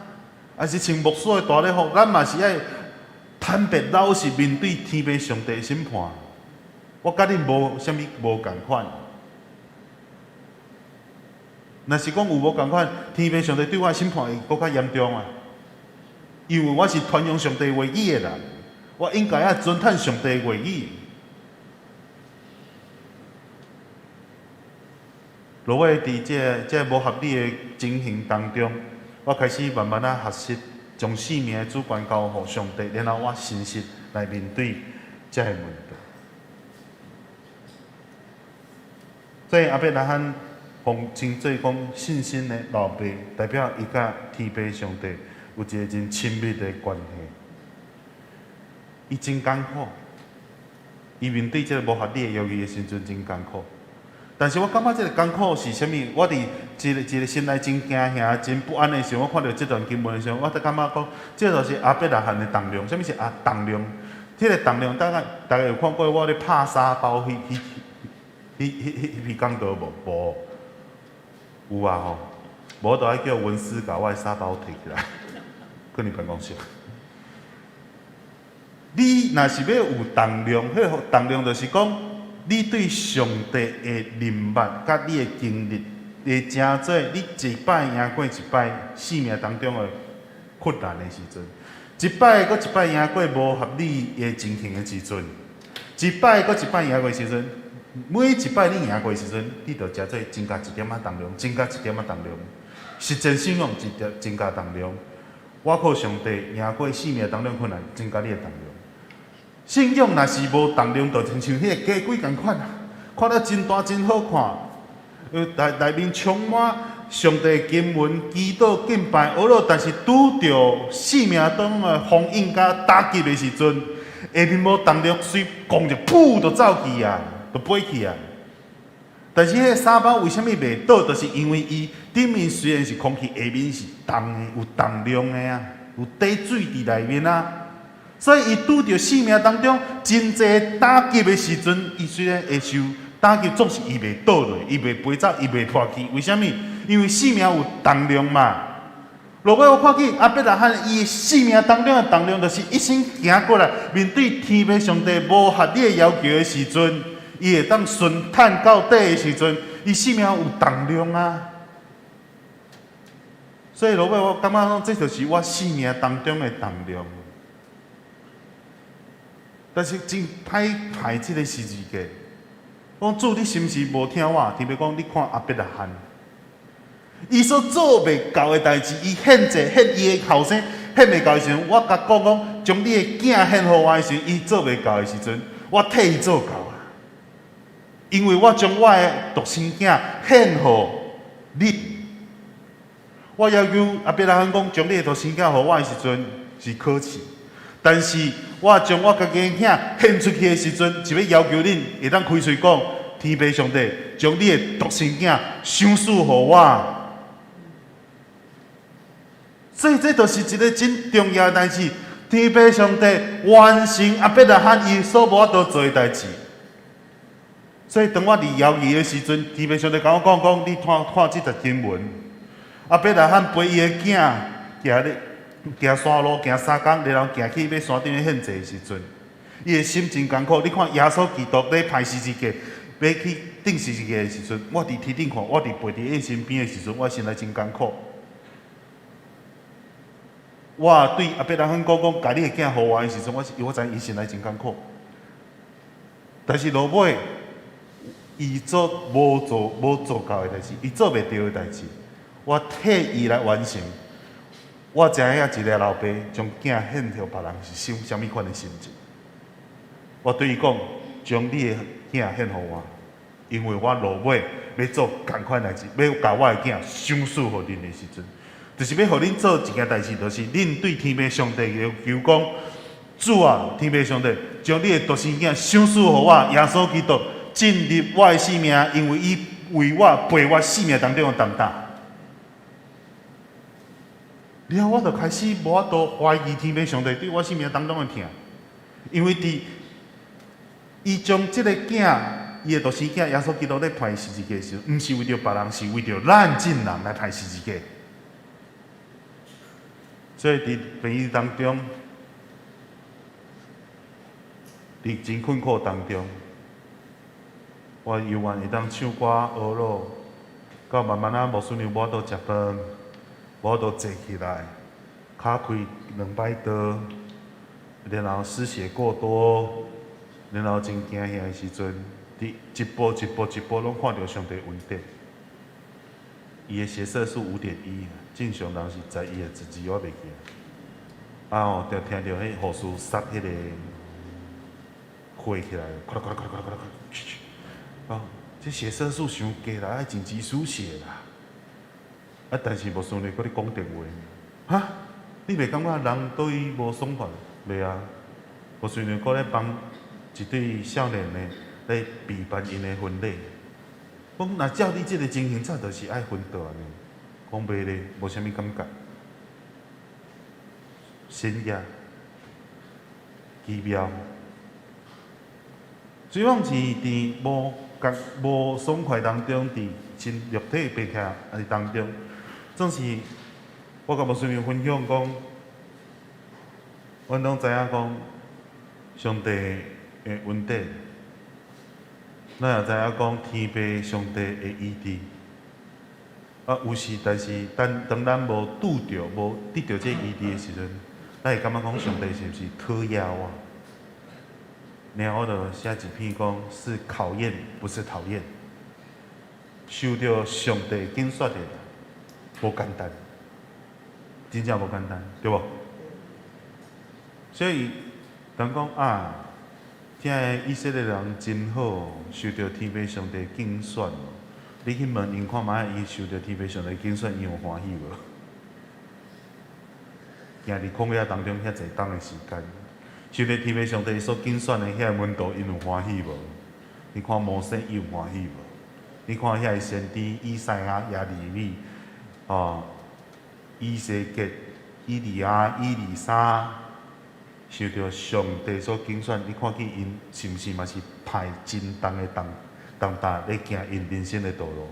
還是穿牧師的大禮服，咱嘛是愛坦白老實面對天父上帝的審判。我佮恁無啥物無仝款。若是講有無仝款，天父上帝對我的審判會閣較嚴重啊！因為我是傳揚上帝話語的人，我應該愛尊嘆上帝話語。落尾佇這個這個無合理的情形當中，我開始慢慢仔學習將生命的主權交予上帝，然後我誠實來面對這個問題。所以亞伯拉罕。奉稱做講信心的老爸，代表伊佮天父上帝有一個真親密的關係。伊真艱苦，伊面對這個無合理的要求的時陣真艱苦。但是我感覺這個艱苦是啥物？我佇一個一個心內真驚嚇、真不安的時候，我看著這段經文的時候，我就感覺講，這就是亞伯拉罕的重量。啥物是啊重量？這個重量，大概大家有看過我咧拍沙包彼彼彼彼彼彼講道無？無，有啊吼。無就愛叫文思共我的沙包提起來，閣你辦公室。你若是欲有重量，彼個重量就是講，你對上帝的認捌，佮你的經歷，會成做你一擺贏過一擺生命當中的困難的時陣，一擺閣一擺贏過無合理的情形的時陣，一擺閣一擺贏過的時陣，每一擺你贏過的時陣，你就成做增加一點仔重量，增加一點仔重量，實踐信仰一點增加重量。我靠上帝贏過生命當中困難，增加你的重量。信仰若是無重量，就親像彼個家具仝款啊，看了真大真好看，內內面充滿上帝經文、祈禱、敬拜、呵咾，但是拄著生命中的風湧佮打擊的時陣，下面無重量，隨講就噗就走去啊，就飛去啊。但是彼個沙包為啥物袂倒？就是因為伊頂面雖然是空氣，下面是重的，有重量的啊，有底水佇內面啊。所以伊拄著生命當中真濟打擊的時陣，伊雖然會受打擊，總是伊袂倒落，伊袂飛走，伊袂破去。為啥物？因為生命有重量嘛。落尾我看見亞伯拉罕伊生命當中的重量，就是一生行過來，面對天父上帝無合理的要求的時陣，伊會當順坦到底的時陣，伊生命有重量啊。所以落尾我感覺講，這就是我生命當中的重量。但是真歹排這個十字架。講主，你是毋是無聽我？特別講，你看亞伯拉罕，伊所做袂到的代誌，伊獻祭獻伊的後生獻袂到的時陣，我共講講，將你的囝獻予我的時陣，伊做袂到的時陣，我替伊做到啊！因為我將我的獨生囝獻予你，我要求亞伯拉罕講，將你的獨生囝予我的時陣是可恥，但是我將我家己的囝獻出去的時陣，是欲要求恁會當開喙講，天父上帝將你的獨生囝賞賜予我。所以這就是一個真重要的代誌。天父上帝完成亞伯拉罕伊所無法度做的代誌。所以當我佇猶豫的時陣，天父上帝共我講講，你看看這節經文，亞伯拉罕陪伊的囝行咧行山路行3工，然後行去欲山頂咧獻祭的時陣，伊的心真艱苦。你看耶穌基督咧排十字架，欲去釘十字架的時陣，我佇天頂看，我佇陪佇伊身邊的時陣，我心內真艱苦。我對亞伯拉罕講講，共你的囝予我的時陣，我是我知伊心內真艱苦。但是落尾，伊做無做無做到的代誌，伊做袂著的代誌，我替伊來完成。我知影一个老爸將囝獻予別人是啥啥物款的心情。我對伊講，將你的囝獻予我，因為我落尾欲做仝款代誌，欲共我的囝賞賜予恁的時陣，就是欲予恁做一件代誌，就是恁對天父上帝要求講，主啊，天父上帝，將你的獨生囝賞賜予我，耶穌基督進入我的生命，因為伊為我背我生命當中的擔擔。了後我就開始無法度懷疑天父上帝對我生命當中的疼，因為佇伊將這个囝，伊的獨生囝耶穌基督咧判十字架的時陣，毋是為著別人，是為著咱眾人來判十字架。所以佇病院當中，佇真困苦當中，我猶原會當唱歌呵咾，到慢慢仔牧師娘無法度食飯，無法度坐起來，跤開兩擺刀，然後失血過多，然後真驚嚇的時陣，佇一步一步一步攏看著上帝恩典。伊的血色素5.1，正常人是11的12，我袂記。啊吼，就聽著彼護士塞彼個血起來，咔啦咔啦咔啦咔啦咔啦，哦，這血色素傷低啦，愛緊急輸血啦。啊，但是牧師娘閣咧講電話，哈？你袂感覺人對伊無爽快？袂啊，牧師娘閣咧幫一對少年的咧備辦𪜶的婚禮。講若照你這个情形，早就是愛分道呢。講袂咧，無啥物感覺。神業奇妙，雖講是佇無覺無爽快當中，佇真肉體的病痛的當中，總是我共牧師娘分享講，阮攏知影講上帝的恩典，咱也知影講天父上帝的醫治。啊，有時但是當當咱無拄著、無得著這个醫治的時陣，咱會感覺講上帝是毋是討厭我？然後我就寫一篇講是考驗，不是討厭。受著上帝揀選的人，無簡單，真正無簡單，對無？所以，人講啊，這个以色列人真好，受著天父上帝揀選。你去問𪜶看覓，伊受著天父上帝揀選，伊有歡喜無？行佇曠野當中遐濟冬的時間，受著天父上帝所揀選的遐个門徒，𪜶有歡喜無？你看摩西伊有歡喜無？你看遐个先知以賽亞、耶利米、哦，以西結、以利亞、以利沙，受著上帝所揀選，你看見𪜶是毋是嘛是派真重的重重擔咧行𪜶人生的道路？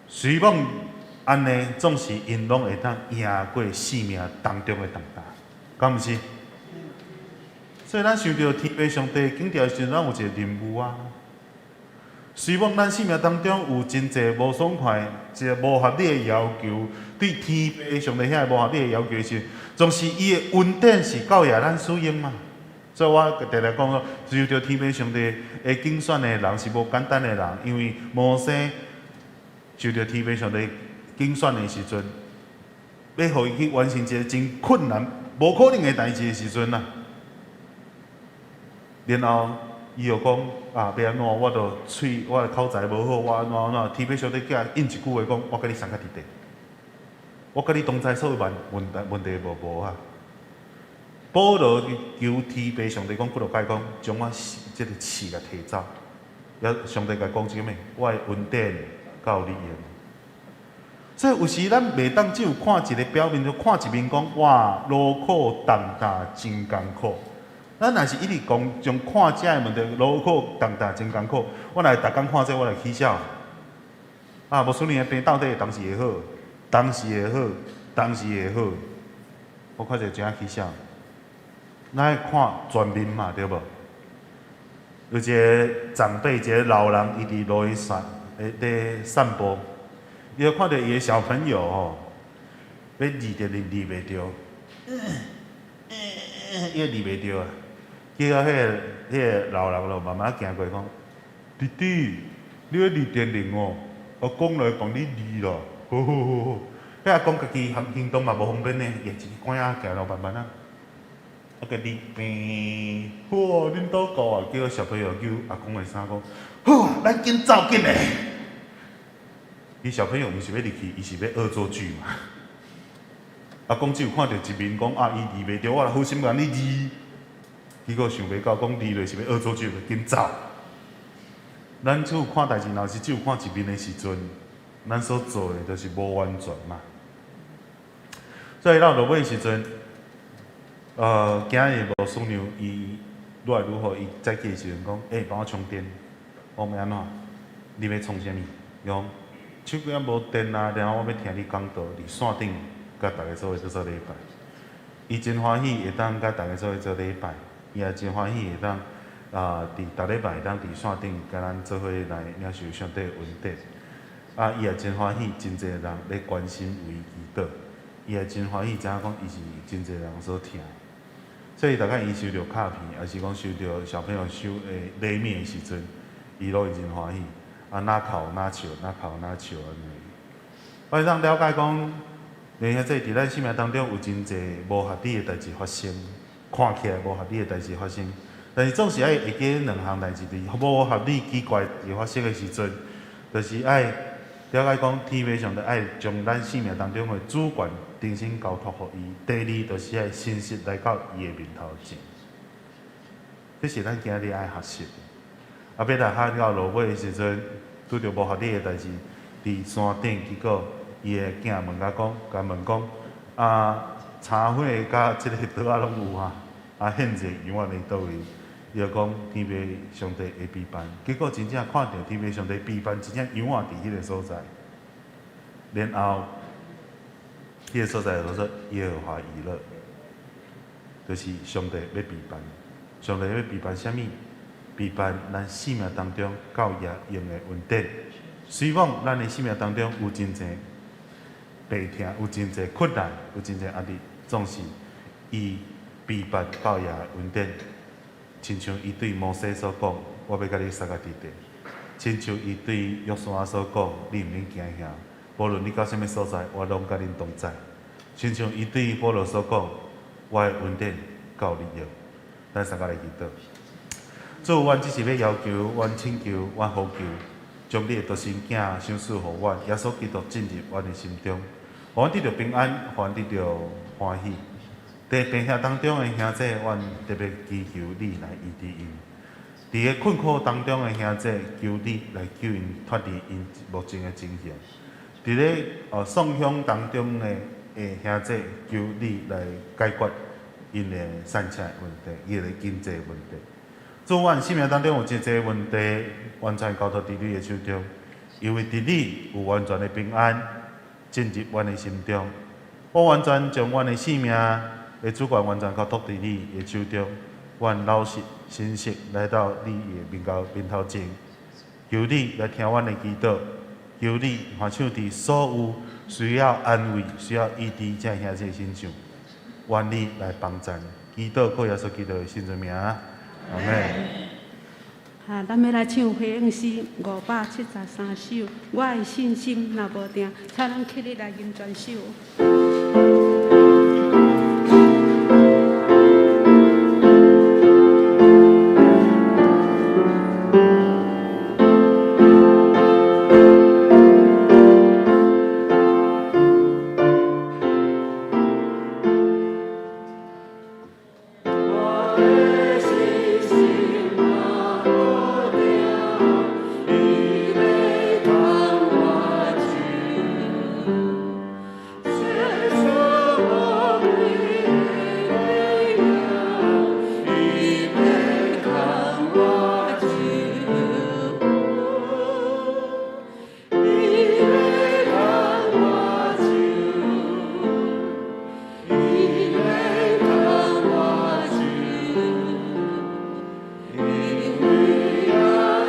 雖罔按呢，總是𪜶攏會當贏過生命當中的重擔，敢毋是？所以咱受著天父上帝揀召的時陣，咱有一個任務啊。雖罔咱生命當中有真濟無爽快、一個無合理的要求，對天父上帝遐個無合理的要求的時陣，總是伊的恩典是夠予咱使用嘛。所以我定定講說，受著天父上帝的揀選的人是無簡單的人，因為摩西受著天父上帝揀選的時陣，欲予伊去完成一個真困難、無可能的代誌的時陣啊，然後伊又講啊，欲按怎，我著喙，我的口才無好，我按怎按怎，天父上帝叫應一句話講，我共你相佮佇底，我佮你同在，所有問問題問題無無啊。保羅求天父上帝講幾落擺講，將我這个刺共提走。也上帝共講啥物？我的恩典夠你用。所以有時咱袂當只有看一个表面，就看一面講，哇，勞苦重擔真艱苦。咱若是一直講將看這个問題，勞苦重擔真艱苦，我若逐工看這個，我來起痟。啊，無輸你的病到底當時會好，當時會好，當時會好。我看者真起痟。咱愛看全面嘛，對無？有一个長輩，一个老人，伊佇路邊散，咧散步，伊就看著伊的小朋友吼，欲躡電鈴躡袂著，伊躡袂著啊！結果彼个老人就慢慢行過講：弟弟，你欲躡電鈴哦，阿公來幫你躡啦，好好好好。彼阿公家己行行動嘛無方便呢，伊一支拐仔行路慢慢啊。啊，共躡變，好啊，恁兜到啊，叫小朋友揪阿公的衫講，好啊，咱緊走緊來。伊小朋友毋是欲入去，伊是欲惡作劇嘛。阿公只有看著一面講啊，伊躡袂著，我來好心共你躡。結果想袂到講躡落是欲惡作劇，緊走。咱只有看代誌，若是只有看一面的時陣，咱所做的就是無完全嘛。所以到落尾時陣，今日牧師娘伊愈來愈好，伊早起的時陣講，欸，幫我充電。我講欲按怎？你欲創啥物？伊講手機仔無電啊，然後我欲聽你講道，佇線頂佮逐家做伙做做禮拜。伊真歡喜會當佮逐家做伙做禮拜，伊也真歡喜會當啊，佇逐禮拜會當佇線頂佮咱做伙來領受上帝的恩典。啊，伊也真歡喜，真濟人咧關心為伊祈禱，伊也真歡喜，知影講伊是真濟人所疼。所以，逐擺伊收著卡片，抑是講收著小朋友收的禮物的時陣，伊攏會真歡喜。啊，若哭若笑，若哭若笑按呢。我會當了解講，連遐這佇咱生命當中有真濟無合理的代誌發生，看起來無合理的代誌發生，但是總是愛會記兩項代誌，佇無合理奇怪代誌發生的時陣，就是愛了解講，天父上帝愛將咱生命當中的主權重新交託予伊。第二，就是愛誠實來到伊的面頭前。這是咱今日愛學習。亞伯拉罕到落尾的時陣，拄著無合理的代誌，佇山頂，結果伊的囝問伊講，共問講，啊，柴火佮這个刀仔攏有啊，啊，獻祭羊仔佇佗位？伊就講天父上帝會備辦，結果真正看著天父上帝備辦，真正羊仔佇彼个所在，然後彼个所在叫做耶和華以勒，就是上帝欲備辦，上帝欲備辦啥物？備辦咱生命當中教業用的恩典。雖罔咱的生命當中有真濟病痛，有真濟困難，有真濟壓力，總是伊備辦教業的恩典。親像伊對摩西所講，我欲佮你相佮佇地；親像伊對約書亞所講，你毋免驚嚇，無論你到啥物所在，我攏佮恁同在。親像伊對保羅所講，我的恩典夠你用。咱相佮來祈禱。主，阮只是欲要求，阮請求，阮呼求，將你的獨生囝賞賜予阮，耶穌基督進入阮的心中，予阮得著平安，予阮得著歡喜。佇病痛當中的兄弟，阮特別祈求你來醫治𪜶；佇个困苦當中的兄弟，求你來救𪜶脫離𪜶目前的情形；佇咧喪鄉當中的兄弟，求你來解決𪜶的散赤的問題，伊的經濟問題。主，阮生命當中有真濟問題，完全交託佇你的手中，因為佇你有完全的平安進入阮的心中。我完全將阮的性命的主權完全交託佇你的手中，阮老實誠實來到你的面頭前，求你來聽阮的祈禱，求你保守佇所有需要安慰、需要醫治這兄弟身上，願你來幫贊。祈禱靠耶穌基督的聖尊名，阿們。啊，咱欲來唱回應詩573首，我的信心若無定，請咱起立來吟全首。我的信心若無定，伊欲牽我手。世事無規定，伊欲牽我手。伊欲牽我手，伊欲牽我手。因為耶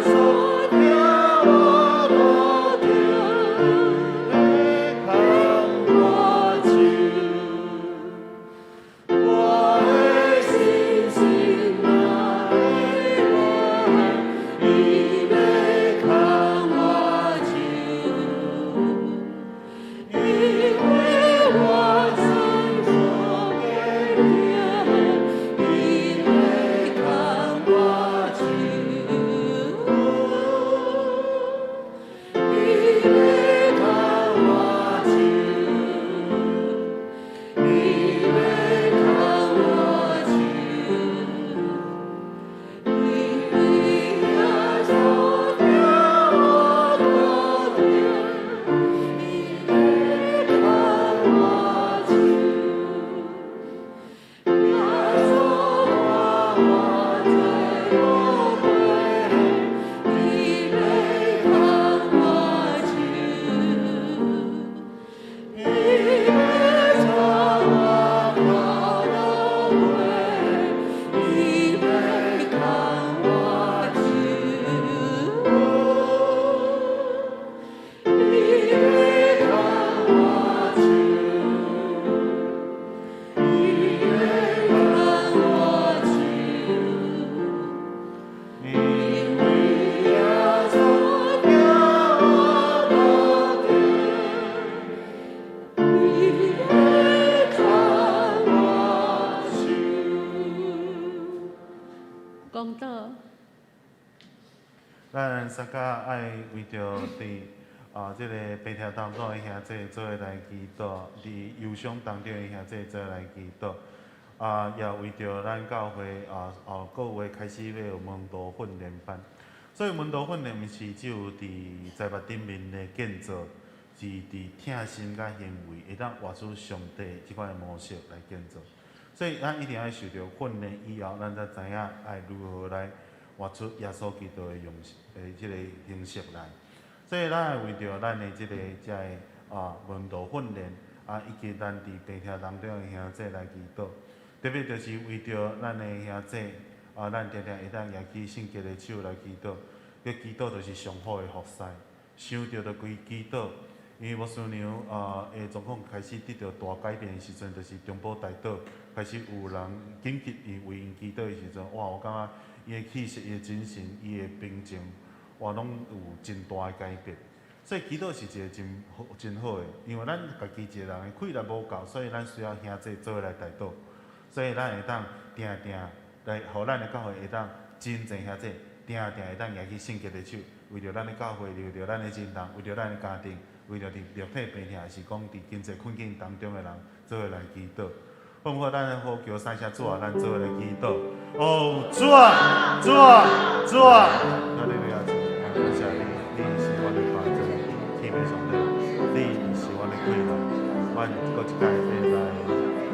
穌疼我無定，欲牽我手。我的信心若會軟，伊欲牽我手。因為我知所堅定，伊欲牽我手。伊欲牽我手，伊欲牽我手。因為耶穌疼我無定，伊欲牽我手。耶穌帶我這路過，伊欲牽我手。伊欲帶我到落尾，伊欲牽我手。伊欲牽我手，伊欲牽我手。因為耶穌疼我無定，伊欲牽我手。講道。咱相佮愛為著佇這个病痛當中的兄弟做伙來祈禱，佇憂傷當中的兄弟做伙來祈禱。啊，也為著咱教會啊，後個月開始欲有門徒訓練班，所以門徒訓練毋是只有佇祭物頂面的建造，是佇疼心佮行為會當活出上帝這款的模式來建造。所以咱一定愛受著訓練以後，咱才知影愛如何來活出耶穌基督的樣式的這個形式來。所以咱愛為著咱的這個遮个啊門徒訓練啊，以及咱佇病痛當中的兄弟來祈禱。特別就是為著咱的兄弟啊，咱定定會當舉起聖潔的手來祈禱。這祈禱就是上好的服侍，想著就規祈禱。因為牧師娘啊的狀況開始得著大改變的時陣，就是中保大島開始有人緊急伊為𪜶祈禱的時陣，哇！我感覺伊的氣息、伊的精神、伊的平靜，哇，攏有真大的改變。所以祈禱是一個真好、真好的，因為咱家己一個人的氣力無夠，所以咱需要兄弟做伙來代禱。所以咱會當定定來，予咱的教會會當真濟兄弟定定會當舉起聖潔的手，為著咱的教會，為著咱的親人，為著咱的家庭，為著佇肉體病痛，抑是講佇經濟困境當中的人，做伙來祈禱。好毋好？咱呼求三聲主啊，咱做伙來祈禱。哦，主啊，主啊，主啊！哈利路亞主，感謝你，你是阮的幫助，天父上帝，你是阮的氣力，阮閣一擺欲來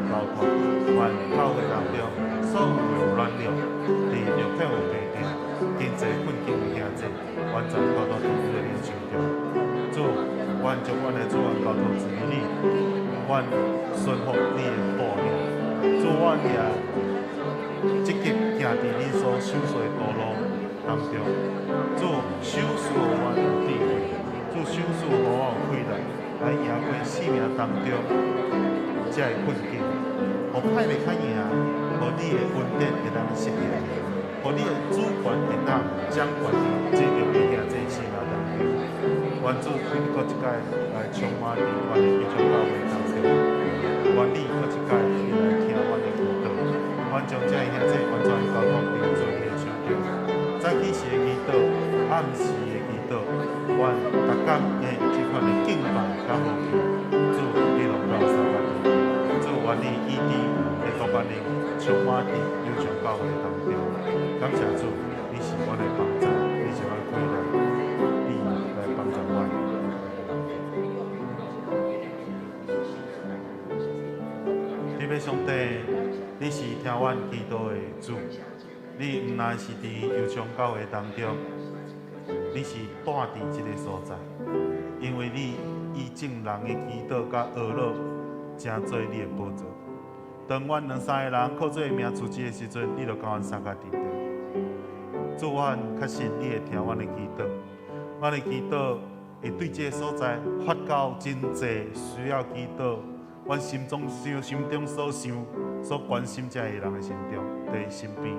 交託，阮教會當中所有的有軟弱，佇肉體有病痛、經濟困境的兄弟，阮全交託佇你的手中。主，阮將阮的主權交託予你，阮順服你的帶領。主，阮也積極行佇你所賞賜的道路當中。主，賞賜予阮有智慧，主賞賜予我有氣力，來贏過生命當中這个困境，予歹袂較贏，予你的恩典會當實現，予你的主權會當掌權佇這兩个兄弟生命當中。願主你閣一擺來充滿佇阮的基督教會當中，願你閣一擺你來聽阮的祈禱，阮將這个兄弟完全交託佇主你的手中。早起時的祈禱，暗時的祈禱，阮逐工的這款的敬拜佮呼求，主你攏佮阮相佮。主願你醫治的大權能充滿佇友情教會當中。感謝主，你是阮的幫助，你是阮的氣力，你來幫助阮。天父上帝，你是聽阮祈禱的主，你毋但是佇友情教會當中，你是蹛佇這个所在，因為你以眾人的祈禱佮哀禱，成做你的寶座。當阮兩三个人靠主的名聚集的時陣，你就佮阮相佮佇頂。主，阮確信你會聽阮的祈禱，阮的祈禱會對這个所在發到真濟需要祈禱，阮心中想、心中所想、所關心這个人的心中的身邊。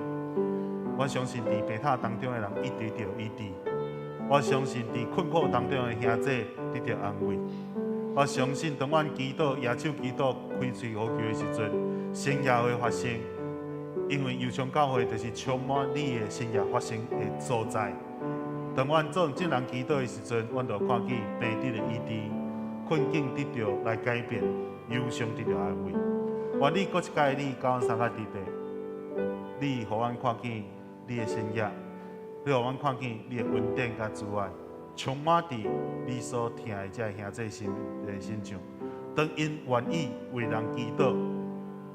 我相信佇病榻當中的人一定得著醫治，我相信佇困苦當中的兄弟得著安慰。我相信當阮祈禱、舉手祈禱、開喙呼求的時陣，神蹟會發生。因為右昌教會就是充滿你的神蹟發生的所在。當阮做眾人祈禱的時陣，阮就看見病得著醫治，困境得著來改變，憂傷得著安慰。願你閣一擺你佮阮相佮佇地，你予阮看見你的神蹟，你予阮看見你的恩典佮慈愛，充滿佇你所疼的這个兄弟身的身上。當𪜶願意為人祈禱，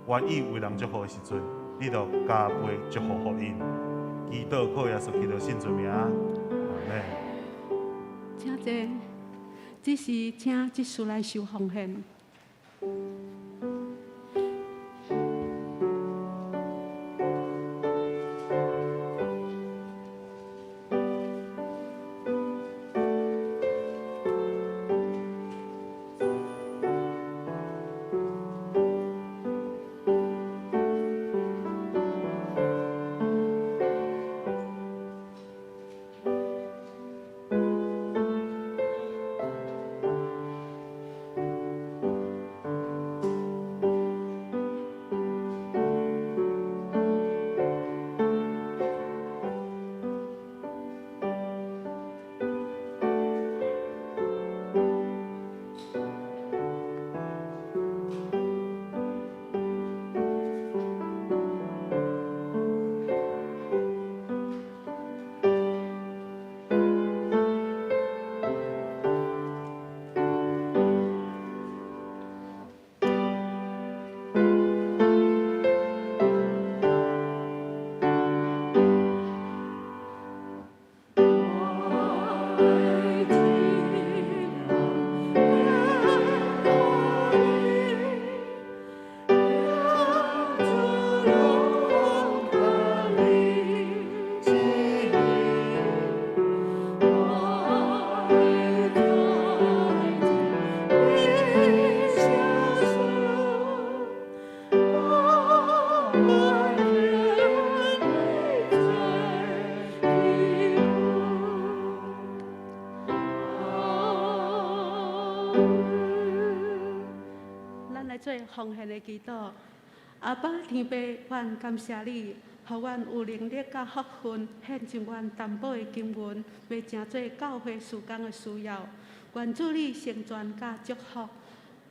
願意為人祝福的時陣，你就加倍祝福予𪜶。祈禱靠耶穌基督聖尊名，阿們。請坐，這時請執事來收奉獻。咱來做奉獻的祈禱。阿爸天父，阮感謝你，予阮有能力佮福分，獻上阮淡薄的金銀，欲成做教會事工的需要。願主你成全佮祝福，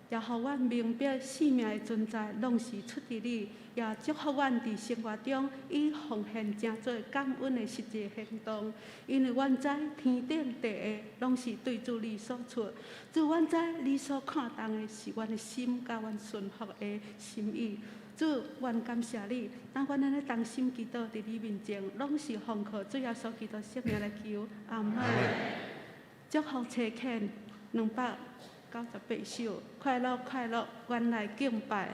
也予阮明白生命的存在，攏是出佇你，也祝福阮佇生活中以奉獻成做感恩的實際行動。因為阮知天頂地下攏是對主你所出，主，阮知你所看重的是阮的心佮阮順服的心意。主，阮感謝你，當阮按呢同心祈禱佇你面前，攏是奉靠主耶穌基督聖名來求，阿們。祝福齊獻298首，快樂快樂，阮來敬拜。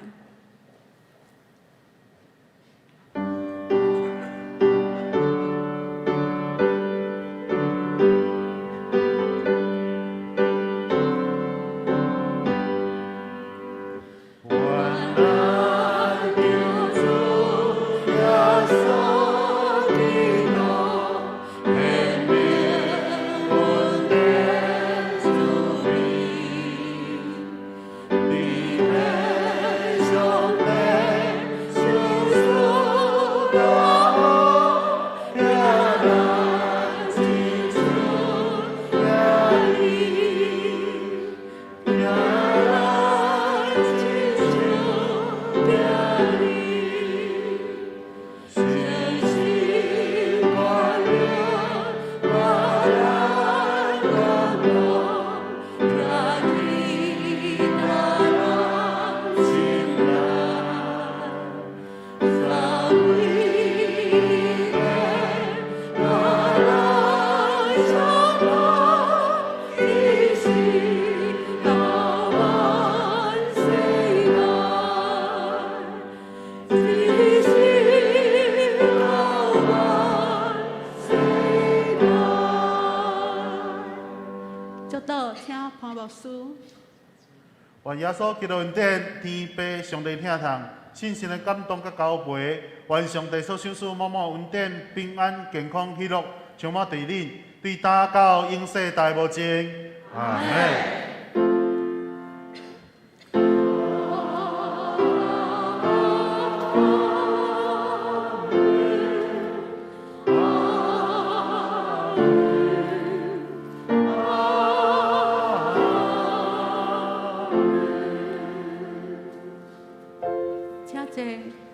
祝禱，請潘牧師。願耶穌基督恩典、天父上帝疼痛、聖神的感動佮交陪，願上帝所賞賜滿滿恩典、平安、健康、喜樂，充滿佇恁，對今到永世代無盡。阿們。請坐。